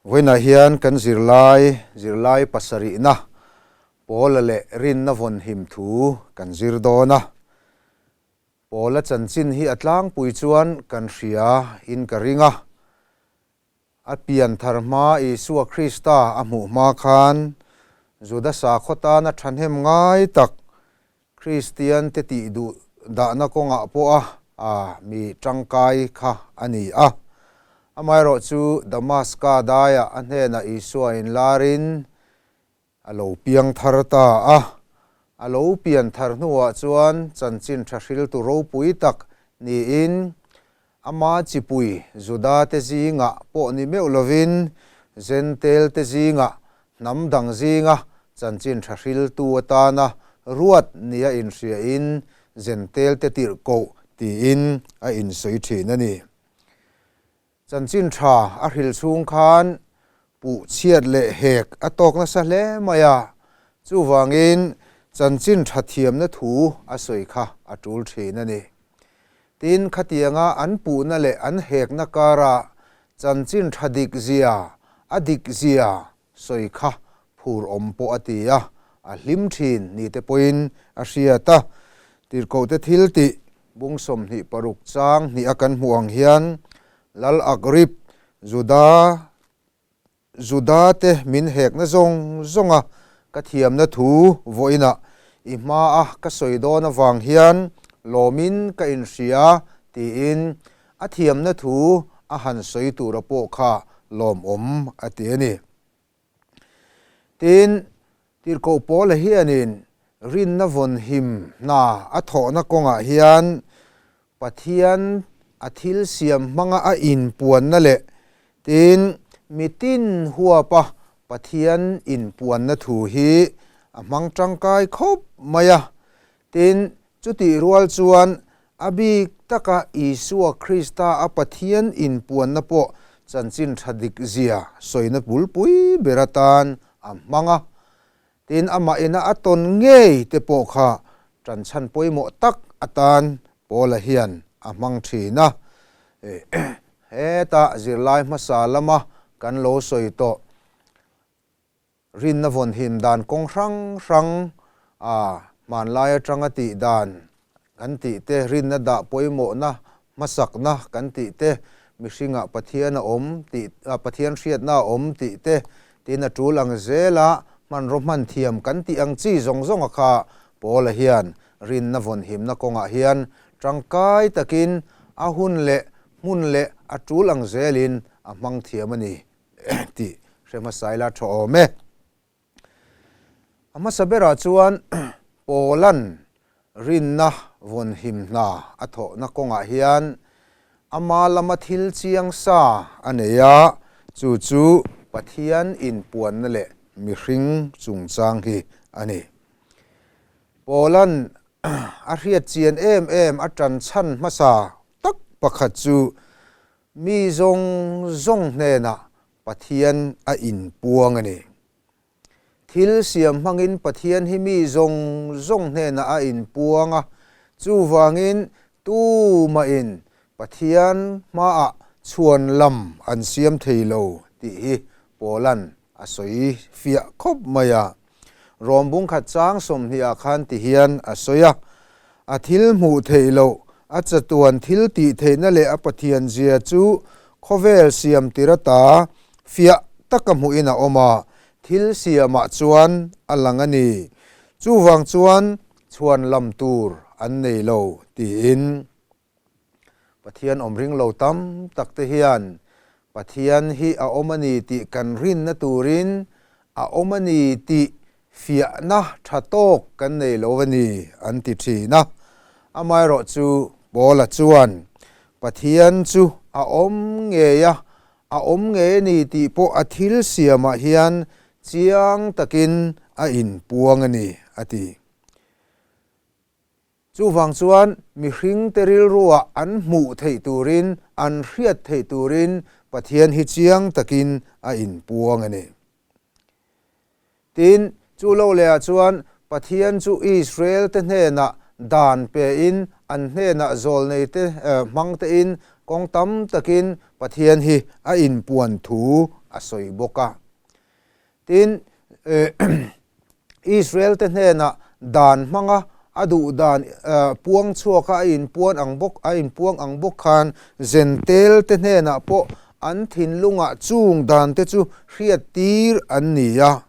Vawiinah hian kan zirlai, zirlai pasarihna, Pawla leh rinna vawnhim thu kan zir dawn a. Pawla chanchin hi a tlangpui chuan kan hria in ka ring a. A pian thar hma Isua Krista a hmuh hma khan Juda sakhaw tana thahnem ngai tak Kristian te tih duh dahna kawngah pawha a mi tangkai kha a ni a. Amaherawh chu Damaska daiah a hnenah Isua inlarin a lo piang thar ta a. A lo pian thar hnuah chuan chanchin tha hriltu ropui tak niin Ama chipui Juda te zingah pawh ni meuh lovin Jentail te zingah hnam dang zinga chanchin tha hriltu atana ruat nia inhriain Jentail te tirhkoh tiin a insawi thin a ni. Chanchin tha a hril chhung khan puh chhiat leh hek a tawk nasa hle mai a, chuvangin chanchin tha thiamna thu a sawi kha a tul thin a ni. Tin, khatianga an puhna leh an hekna kara chanchin tha dik zia, a dik zia sawi kha phur awm pawh a ti a, a hlim thin ni te pawhin a hriat a. Tirhkohte thil tih bung 26 chang hnih a kan hmuh ang hian Lal Agrip, Juda, Juda te min hekna zawng zawnga ka thiamna thu vawiinah i hmaa ka sawi dawn avang hian lawmin ka inhria tiin a thiamna thu a han sawi tura pawh kha lawmawm a ti a ni. Tin, Tirhkoh Paula hianin rinna vawnhim hna a thawhna kawngah hian Pathian a thil siam hmanga a inpuanna leh tin mitin huapa Pathian inpuanna thu hi a hmang tangkai khawp mai a. Tin, chutih rual chuan a bik taka Isua Krista a Pathian inpuanna pawh chanchin tha dik zia sawina bulpui ber atan a hmang a. Tin, amah ina a tawn ngei te pawh kha ṭanchhan pawimawh tak atan Paula hian a hmang ṭhin a. Heta zirlai hmasa lama kan lo sawi tawh rinna vawnhim dan kawng hrang hrang a hmanlai aṭanga tih dan kan tih te, rinna dah pawimawhna hmasakna kan tih te, mihringah Pathian a awm tih, Pathian hriatna a awm tih te, tin a tul ang zela hmanraw hman thiam kan tih ang chi zawng zawnga kha Paula hian rinna vawnhimna kawngah hian tangkai takin a hun leh hmun leh a tul ang zelin a hmang thiam a ni tih hre hmasa ila tha awm e. A hmasa berah chuan Paula'n rinna vawnhim hna a thawhna kawngah hian ama lama thil chiang sa a nei a, chu chu Pathian inpuanna leh mihring chungchang hi a ni. Paula'n a hriat chian em em a tan chhan hmasa tak pakhat chu mi zawng zawng hnenah Pathian a inpuang a ni. Thil siam hmangin Pathian hi mi zawng zawng hnenah a inpuang a, chuvangin tumahin Pathian hmaah chhuan lam an siam thei lo tih hi Paula'n a sawi fiah khawp mai a. Rom bungkhat chang 20 ah khan ti hian a sawi a, A thil hmuh theih loh, a chatuan thil tih theihna leh a Pathian zia chu khawvel siam tir ata fiah taka hmuhin a awm a, thil siamah chuan a lang a ni. Chuvang chuan chhuan lam tur an nei lo tiin Pathian awm ring lo tam tak te hian Pathian hi a awm a ni tih kan rinna turin a awm a ni tih fiahna tha tawk kan nei lo a ni an ti thin a. Amaherawh chu Paula chuan Pathian chu a awm ngei a, a awm ngei a ni tih pawh a thil siamah hian chiang takin a inpuang a ni a ti. Chuvang chuan mihringte rilruah an hmuh theih turin, an hriat theih turin Pathian hi chiang takin a inpuang a ni. Tin, chu lo lehah chuan Pathian chu Israel-te hnenah dan pein, an hnenah zawlneite hmang tein kawng tam takin Pathian hi a inpuan thu a sawi bawk a. Tin, Israel-te hnenah dan hmanga a duh dan puang chhuaka a inpuan ang bawk a inpuang ang bawk khan Zentel-te hnenah pawh an thinlungah chung dante chu hriattir an ni a.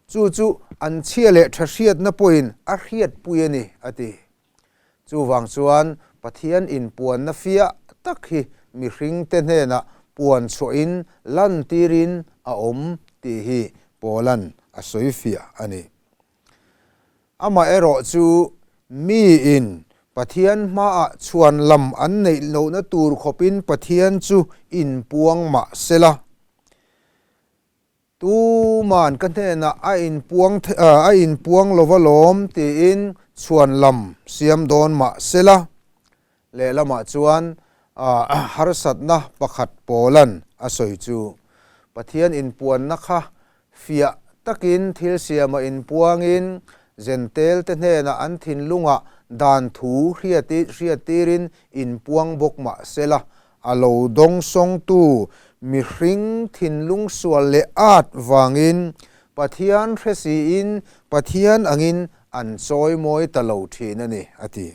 Chu chu an chhia leh tha hriatna pawhin a hriatpui a ni, a ti. Chuvang chuan Pathian inpuanna fiah tak hi mihringte hnenah puan chhuahin lantirin a awm tih hi Paula'n a sawi fiah a ni. Amaherawh chu miin Pathian hmaah chhuan lam an neih lohna tur khawpin Pathian chu inpuang mah sela. Tuman ka hnenah a inpuang a inpuang lova lawm tiin chhuan lam siam dawn mah sela, lehlamah chuan harsatna pakhat pawlan a sawi chu Pathian inpuanna kha fiah takin thil siama inpuangin Zentelte hnenah an thinlungah dan thu hriattirin inpuang bawk mah sela, A lo dawngsawngtu mihring thinlung sual leh at vangin Pathian hre siin Pathian angin an chawimawi ta lo thin a ni, a ti.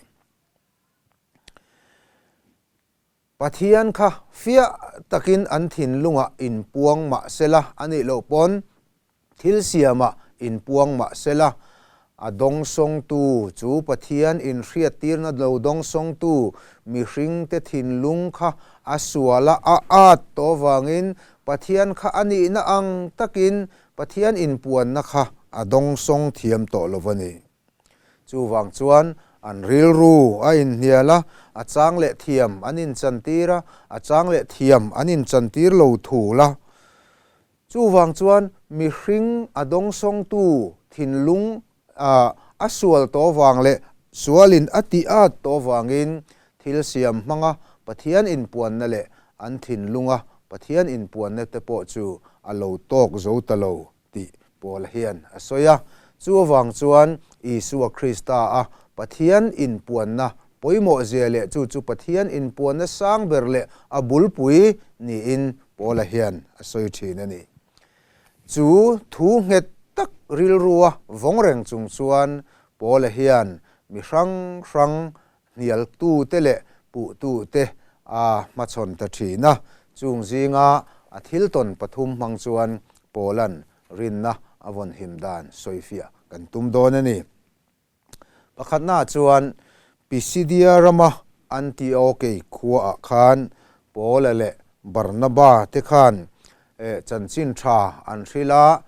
Pathian kha fiah takin an thinlungah inpuang mah sela a nih loh pawn Thil siamah inpuang mah sela, a dawngsawngtu chu Pathian inhriattirna lo dawngsawngtu mihringte thinlung kha a suala a at tawh vangin Pathian kha a nihna ang takin Pathian inpuanna kha a dawngsawng thiam tawh lo a ni. Chuvang chuan an rilru a inhnial a, a chang leh thiam an inchantir a, a chang leh thiam an inchantir lo thul a. Chuvang chuan mihring a dawngsawngtu thinlung a sual tawh vang leh sualin a tih at tawh vangin thil siam hmanga Pathian inpuanna leh an thinlunga Pathian inpuanna te pawh chu a lo tawk zo ta lo tih Paula hian a sawi a. Chuvang chuan Isua Krista a Pathian inpuanna pawimawh zia leh chu chu Pathian inpuanna sang ber leh a bulpui niin Paula hian a sawi thin a ni. Chu thu nghet tak rilrua vawng reng chung chuan Paula hian mi hrang hrang hnialtute leh puhtute a hmachhawn ta thin a. Chung zinga a thil tawn pathum hmang chuan Paula'n rinna a vawnhim dan sawifiah kan tum dawn a ni. Pakhatnaah chuan Pisidia rama Antiokei khuaah khan Paula leh Barnaba te khan chanchin tha an hrilh a,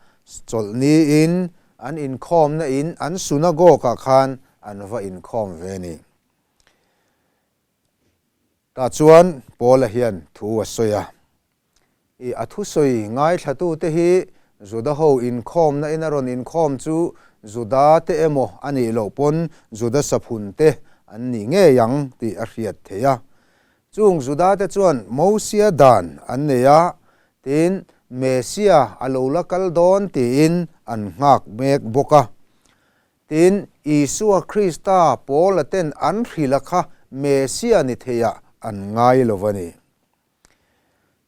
chawlhniin an inkhawmna in an synagogue-ah khan an va inkhawm ve a ni. Tah chuan Paula hian thu a sawi a. I a thusawi ngaithlatute hi Juda ho inkhawmna in a rawn inkhawm chu Juda te emaw a nih loh pawn Juda saphun te an ni ngei ang tih a hriat theih a. Chung Juda te chuan Mosia dan an nei a, tin Mesia a lo la kal dawn tiin an nghak mek bawk a. Tin, Isua Krista Paula ten an hrilh a kha Mesia ni theiah an ngai lo a ni.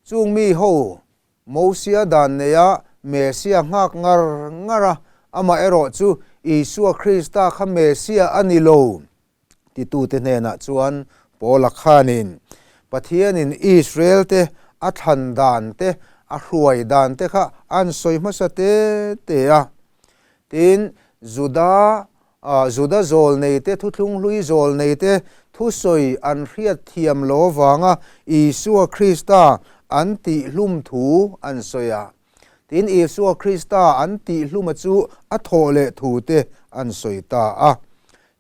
Chung mi ho Mosia dan neia Mesia nghak ngar ngar a, amah erawh chu Isua Krista kha Mesia a ni lo titute hnenah chuan Paula khanin Pathianin Israelte a thlan dan te, a hruai dan te kha an sawi hmasa te te a. Tin, Juda Juda zawlneite, thuthlunghlui zawlneite thusawi an hriat thiam lo avanga Isua Krista an tihhlum thu an sawi a. Tin, Isua Krista an tihhluma chu a thawh leh thu te an sawi ta a.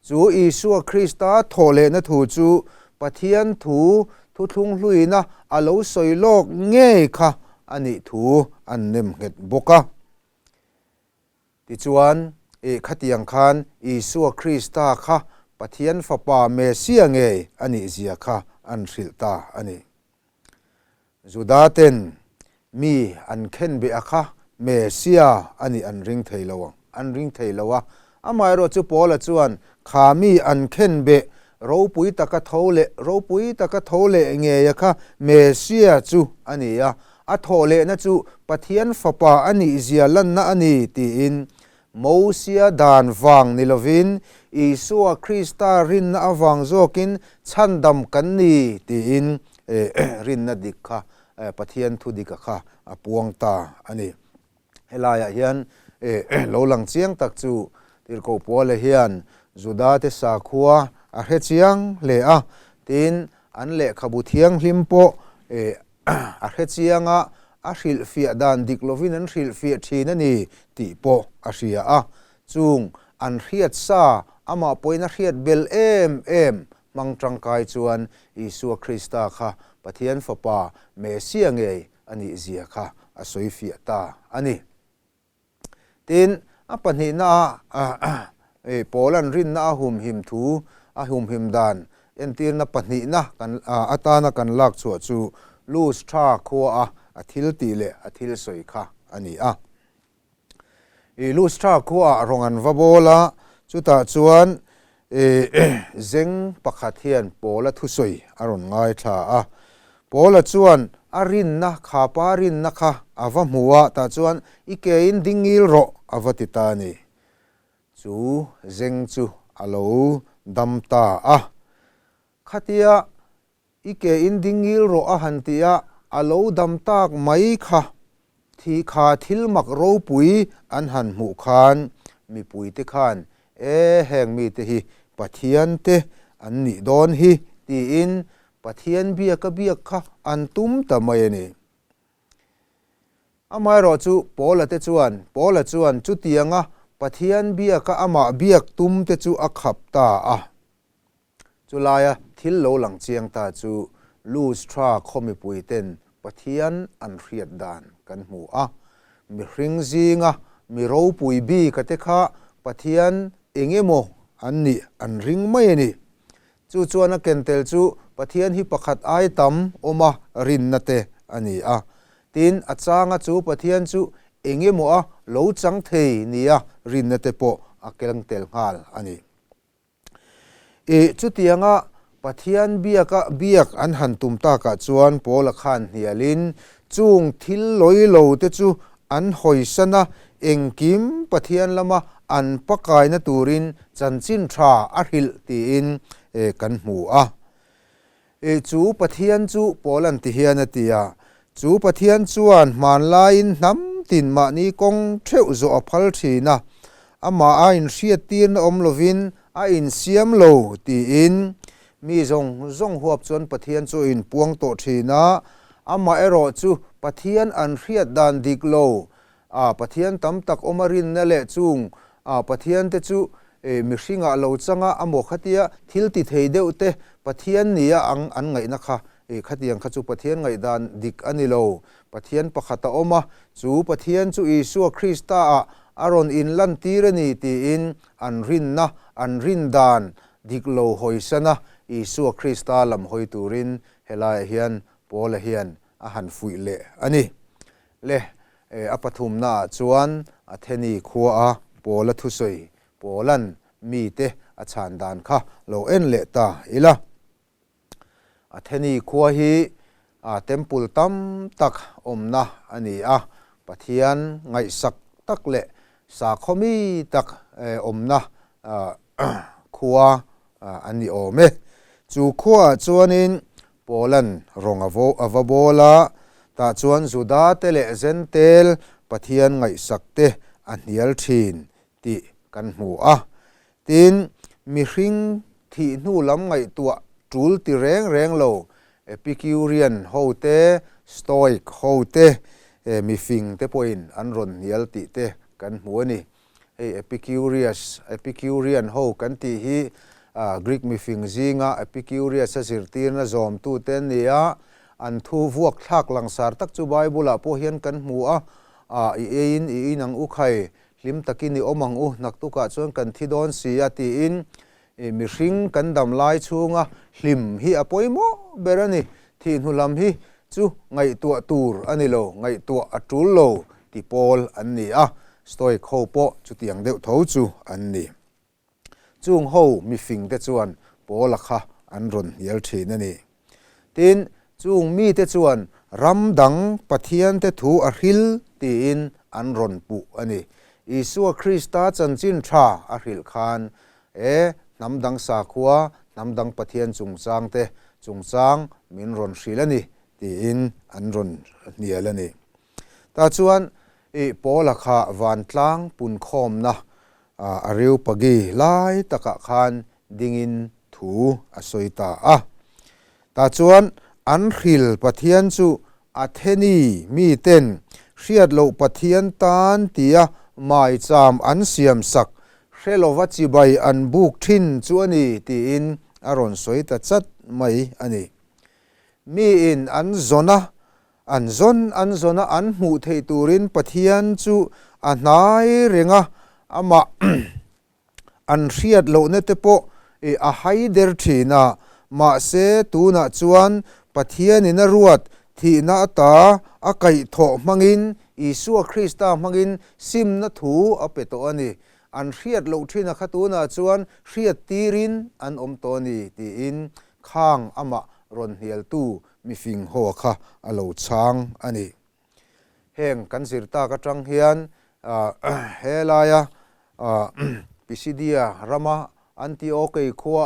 Chu Isua Krista thawh lehna thu chu Pathian thu thuthlunghluina a lo sawi lawk ngei kha a nih thu an nemnghet bawk a. Tichuan, ih khatiang khan Isua Krista kha Pathian Fapa Messia ngei a nih zia kha an hrilh ta a ni. Judaten mi an khenbeh a kha Messia a nih an ring thei lo ang, an ring thei lo a. Amaherawh chu Paula chuan kha mi an khenbeh ropui taka tho leh ropui taka tho leh ngei a kha Messia chu a ni a. a thawhlehna chu Pathian Fapa a nihzia lanna a ni, tiin Mosia dan vang ni lovin Isua Krista rinna avang zawkin chhandam kan ni, tiin rinna dik kha Pathian thu dika kha a puang ta a ni. Helaiah hian lo lang chiang tak chu Tirhkoh Puala hian Judate sakhua a hre chiang hle a, tin an lehkhabu thianghlim pawh a hre chiang a, a hrilhfiah dan dik lovin an hrilhfiah thin a ni tih pawh a hria a. Chung an hriat sa amah pawhin a hriat bel em em hmang tangkai chuan Isua Krista kha Pathian Fapa Messia ngei a nih zia kha a sawi fiah ta a ni. Tin, a pahnihna a Paula'n rinna a humhim thu, a humhim dan entirna pahnihna kan atana kan lak chhuah chu Lustra khua a a thil tih leh a thil sawi kha a ni a. I Lustra khuaah rawng an va bawl a, chutah chuan zeng pakhat hian Paula thusawi a rawn ngaithla a. Paula chuan a rinna, kha pa rinna kha a va hmu a, tah chuan i kein ding ngil rawh a va ti ta a ni. Chu zeng chu a lo dam ta a. Khatia I ke in ding ngil rawh a han ti a, a lo dam tak mai kha. Thi kha thil mak ropui an han hmuh khan mipuite khan, E heng mite hi Pathian te an nih dawn hi tiin Pathian biaka biak kha an tum ta mai a ni. Amaherawh chu Paula te chuan, Paula chuan chutianga Pathian biaka amah biak tum te chu a khap ta a. Chulaia thil lo lang chiang ta chu Lustra khaw mipuiten Pathian an hriat dan kan hmu a. Mihring zinga mi ropui bika te kha Pathian eng emaw an nih an ring mai a ni. Chu chuan a ken tel chu Pathian hi pakhat ai tam awma rinna te a ni a. Tin, a changa chu Pathian chu eng emaw a lo chang thei nia rinna te pawh a keng tel nghal a ni. I chutianga Pathian biaka biak an han tum takah chuan Paula khan hnialin chung thil lawi lo te chu an hawisan a, engkim Pathian lama an pakaina turin chanchin tha a hrilh tiin kan hmu a. I chu Pathian chu Paula'n ti hian a ti a, Chu Pathian chuan hmanlaiin hnam tin mahni kawng theuh zawh a phal thin a, amah a inhriattirna awm lovin a insiam lo tiin mi zawng zawng huap chuan Pathian chu a inpuang tawh thin a, amah erawh chu Pathian an hriat dan dik lo a, Pathian tam tak awm a rinna leh chung a Pathian te chu mihringah lo changa a maw khatia thil ti thei deuh te Pathian nia ang an ngaihna kha khatiang kha chu Pathian ngaihdan dik a ni lo. Pathian pakhat a awm a, chu Pathian chu Isua Krista ah a rawn inlantir a ni tiin an rinna, an rindan dik lo hawisana Isua Krista lam hawi turin helaiah hian Paula hian a han fuih leh a ni. Le, a pathumnaah chuan Atheni khuaa Paula thusawi Paula'n mite a chhan dan kha lo en leh ta ila. Atheni khua hi temple tam tak awmna a ni a, Pathian ngaihsak tak leh sakhaw mi tak awmna khua a ni awm e. Chu khuaah chuanin Paula'n rawng a vo a va bawl a, tah chuan Judate leh Zentel Pathian ngaihsak te a hnial thin tih kan hmu a. Tin, mihring thih hnu lam ngaihtuah tul ti reng reng lo Epicurean ho te, Stoic ho te, mifing te pawhin an rawn hnial tih te kan hmu a ni. Hei Epicurious, Epicurean ho kan tih hi Greek mifing zinga Epicurious a zirtirna zawmtute an ni a, an thu vuak thlak langsar tak chu Bible-ah pawh hian kan hmu a, I eiin i in ang u khai, hlim takin i awm ang u, naktukah chuan kan thi dawn si a tiin mihring kan dam lai chhunga hlim hi a pawimawh ber a ni. Thih hnu lam hi chu ngaihtuah tur a ni lo, ngaihtuah a tul lo ti pawl an ni a, Stoic ho pawh chutiang deuh tho chu an ni. Chung ho mifing te chuan Paula kha an rawn hnial thin a ni. Tin, chung mite chuan Ram dang Pathiante thu a hril tiin an rawn puh a ni. Isua Krista chanchin tha a hrilh khan e hnam dang sakhua, hnam dang Pathian chungchangte chungchang min rawn hrilh a ni tiin an rawn hnial a ni. Tah chuan i Paula kha vantlang punkhawmna Areopagi lai takah khan dingin thu a sawi ta a. Tah chuan an hril Pathian chu Atheni miten hriat loh Pathian tan tia maicham an siam sak hre lova chibai an buk thin chu a ni tiin a rawn sawi ta chat mai a ni. Miin an zawn a, an zawn an zawn a an hmuh theih turin Pathian chu a hnai reng a, amah an hriat lohna te pawh a hai der thin a, mahse tunah chuan Pathianin a ruat thihna ata a kaihthawh hmangin Isua Krista hmangin simna thu a pe tawh a ni. An hriat loh thin a kha tunah chuan hriat tirin an awm tawh a ni tiin Khang amah rawn hnialtu mifing hoa kha a lo chhang a ni. Heng kan zir tak atang hian helaia Pisidia rama Antiokei khua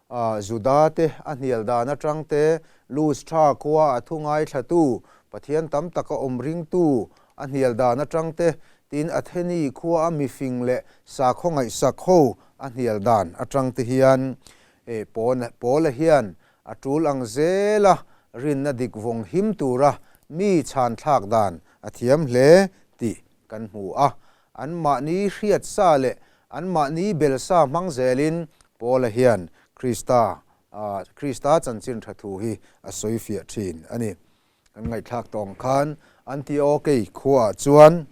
a Juda te a hnial dan atang te, Lustra khua a thu ngaithlatu Pathian tam taka awm ringtu a hnial dan atang te, tin Atheni khua a mifing leh sakhaw ngaihsak ho a hnial dan atang te hian E Paula hian a tul ang zela rinna dik vawng him tura mi chhan thlak dan a thiam hle tih kan hmu a. Anmahni hriat sa leh anmahni bel sa hmang zelin Paula hian Krista Krista chanchin tha thu hi a sawi fiah thin a ni. Kan ngaihthlak tawng khan Antiokei khuaah chuan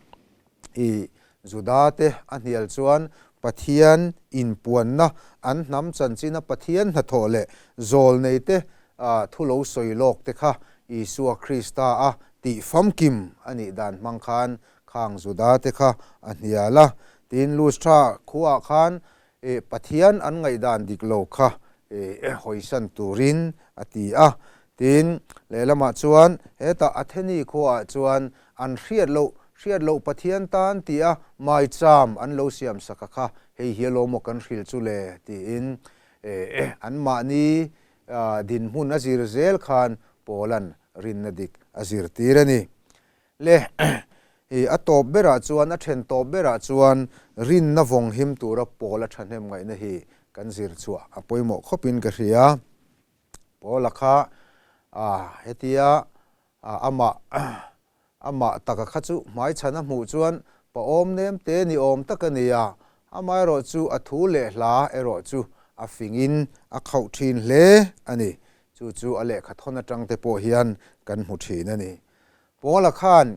i Juda-te a hnial chuan Pathian inpuanna, an hnam chanchina Pathian hnathawh leh zawlneite thu lo sawi lawk te kha Isua Krista a tih famkim a nih dan hmang khan khang Juda-te kha a hnial a. Tin, Lustra khuaah khan Pathian an ngaihdan dik lo kha hawisan turin a ti a. Tin, lehlamah chuan hetah Atheni khuaah chuan an hriat loh, hriat loh Pathian tan tia maicham an lo siam sak a kha, hei hi alawm aw kan hril chu le tiin anmahni dinhmun a zir zel khan Paula'n rinna dik a zirtir a ni. Le, i a tawp berah chuan, a then tawp berah chuan rinna vawng him tura Paula thahnem ngaihna hi kan zir chhuah a pawimawh khawpin ka hria. Paula kha a hetia amah amah taka kha chu hmaichhan a hmuh chuan pawm nem te ni awm tak a ni a, amaherawh chu a thu leh hla erawh chu a fingin a khauh thin hle a ni. Chu chu a lehkha thawn atang te pawh hian kan hmu thin a ni. Paula khan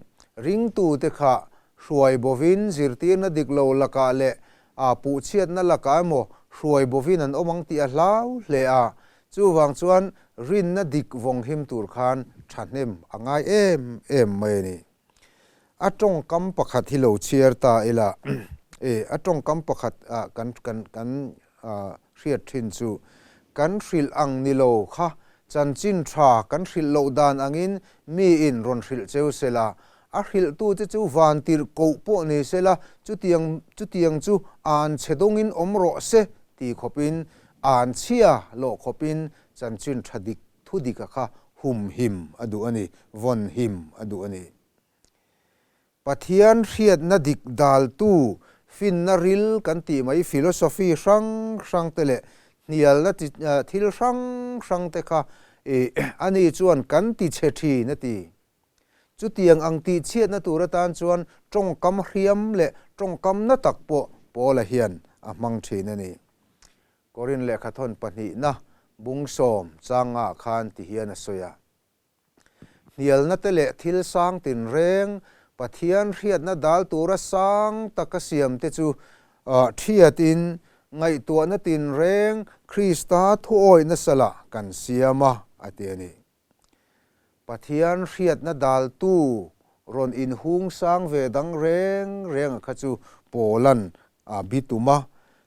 ringtute kha hruai bovin zirtirna dik lo lakah leh a puhchhiatna lakah emaw hruai bovin an awm ang tih a hlau hle a. Chuvang chuan rinna dik vawng him tur khan thahnem a ngai em em mai a ni. A tawngkam pakhat hi lo chhiar ta ila, e a tawngkam pakhat kan kan kan hriat thin chu kan hrilh ang ni lo kha chanchin tha kan hrilh loh dan angin miin rawn hrilh cheu sela, a hrilhtute chu vantirh koh pawh ni sela, chutiang chutiang chu an chhe dawngin awm rawh se ti khawpin an chhia lawh khawpin chanchin tha dik thu dika kha humhim a duh a ni, vawnhim a duh a ni. Pathian hriatna dik daltu finna ril kan tih mai philosophy hrang hrang te leh hnialna thil hrang hrang te kha ani chuan kan ti chhe thin a ti. Chutiang ang tih chhiatna tur atan chuan tawngkam hriam leh tawngkam na tak pawh Paula hian a hmang thin a ni. Korin lehkhathawn pahnihna bung sawm changa khan ti hian a sawi a. Hnialna te leh thil sang tinreng, Pathian hriatna dal tura sang taka siam te chu thiatin ngaihtuahna tinreng Krista thuawih nasa lah kan siam a, a ti a ni. Pathian hriatna daltu rawn inhung sang ve dang reng reng a kha chu Paula'n a bitum a.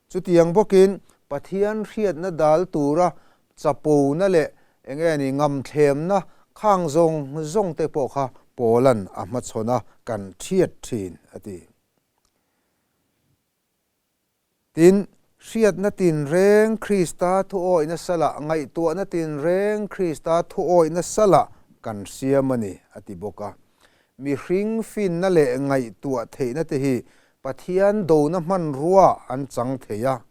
Chutiang bawkin Pathian hriatna dal tura chapona leh eng nge ni ngamthlemna Khang zawng zawng te pawh kha Paula'n a hmachhawn a kan hriat thin, a ti. Tin, hriatna tinreng Krista thuawihna salah, ngaihtuahna tinreng Krista thuawihna salah kan siam a ni, a ti bawk a. Mihring finna leh ngaihtuah theihna te hi Pathian dona hmanrua an chang thei a,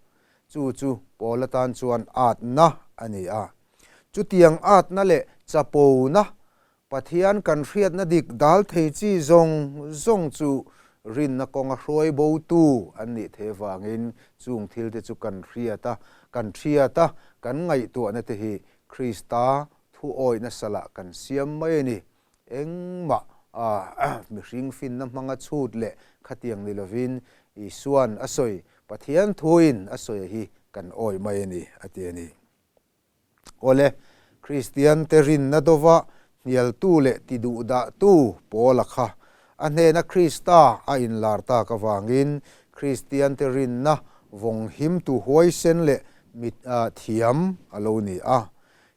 chu chu Paul atan chuan atna a ni a. Chutiang atna leh chapona Pathian kan hriatna dik dal thei chi zawng zawng chu rinna kawnga hruai botu an nih theih avangin chung thilte chu kan hriat a, kan hriat a, kan ngaihtuahna te hi Krista thuawihna salah kan siam mai a ni. Engmah mihring finna hmanga chhut leh khatiang ni lovin Isua'n a sawi, Pathian thuin a sawi hi kan awih mai a ni, a ti a ni. Awle, Kristiante rinna dova hnialtu leh tiduhdahtu Paula kha a hnena Krista a inlar tak avangin Kristiante rinna vawng himtu huaisen leh mi thiam a lo ni a.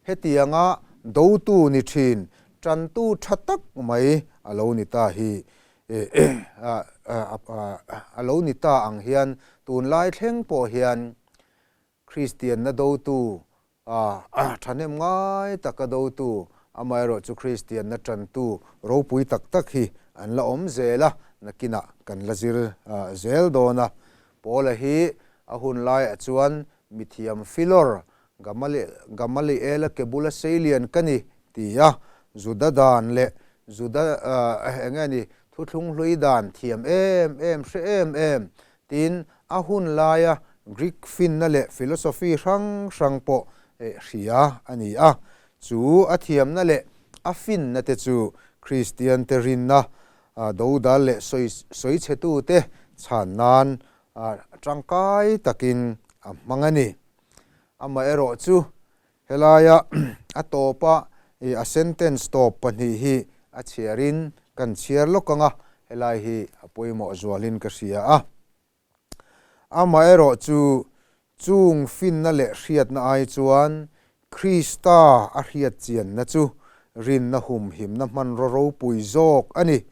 Hetianga dotu ni thin, tantu tha tak mai a lo ni ta hi a lo ni ta ang hian tunlai thleng pawh hian Kristianna dotu, thahnem ngai taka dotu, amaherawhchu Kristianna tantu ropui tak tak hi an la awm zel a, nakinah kan la zir zel dawn a. Paula hi a hun laiah chuan mithiam filawr Gamaliela ke bula seilian ka ni ti a, Juda dan leh Juda eng nge ni thuthlung hlui dan thiam em em hre em em Tin, a hun laia Greek finna leh philosophy hrang hrang pawh hria a ni a. Chu a thiamna leh a finna te chu Kristiante rinna dodal leh sawichhetute chhan nan tangkai takin a hmang a ni. Amaherawhchu, helaia a tawpa a sentence tawp pahnih hi a chhiarin kan chhiar lawk ang a, helai hi a pawimawh zualin ka hria a. Amaherawhchu, chung finna leh hriatna ai chuan Krista a hriat chianna chu rinna humhimna hmanraw ropui zawk a ni.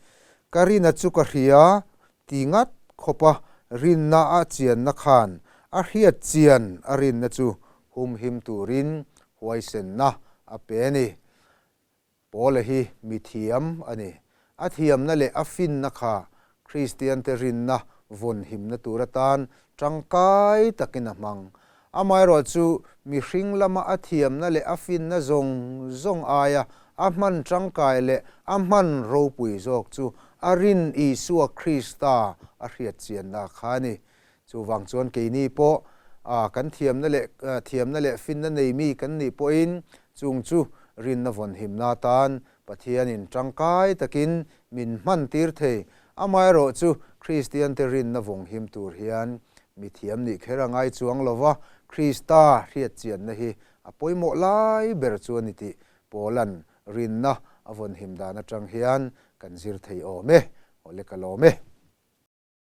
Ka rina chu ka hria Ti ngat khawpa rinna a chianna khan a hriat chian a rinna chu humhim turin huaisenna a pe a ni. Paula hi mi thiam a ni. A thiamna leh a finna kha Kristiante rinna vawnhimna tur atan tangkai takin a hmang. Amaherawhchu, mihring lama a thiamna leh a finna zawng zawng aia a hman tangkai leh a hman ropui zawk chu a rin Isua Krista a hriat chianna kha a ni. Chuvang chuan keini pawh kan thiamna leh thiamna leh finna nei mi kan nih pawhin chung chu rinna vawnhimna atan Pathianin tangkai takin min hman tir thei. Amaherawhchu, Kristiante rinna vawnghim tur hian Mi thiam nih kher a ngai chuang lo va, Krista hriat chianna hi a pawimawh lai ber chu a ni tih Paula'n rinna a vawnhim dan atang hian kan zir thei awm e. Awle ka lawm e.